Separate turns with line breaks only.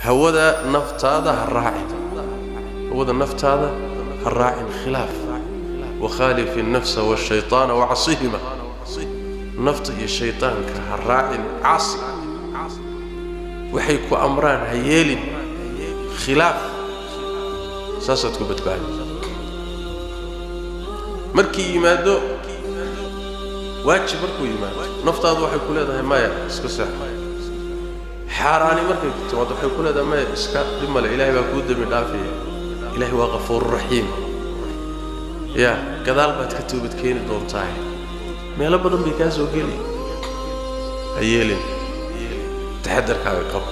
Hawada naftaada ha raacin, hawada naftaada ha raacin, khilaaf. Wakhaalif الnafsa waالshayطaana wacsihima. Nafta iyo shayطaanka ha raacin, caasi. Waxay ku amraan ha yeelin, khilaaf. Saasaad ku badbaadi. Markii yimaado waajib, markuu yimaado, naftaadu waxay ku leedahay maya, iska seexo. Xaaraani markay ku timaado, waxay ku leedahay maya, iska dhib male, Ilaahay baa kuu dembi dhaafaya, Ilaahay waa kafuururaxiim, ya gadaal baad ka toobad keeni doontaa. Meelo badan bay kaa soo geli. Ha yeelin, taxadarkaaga qab.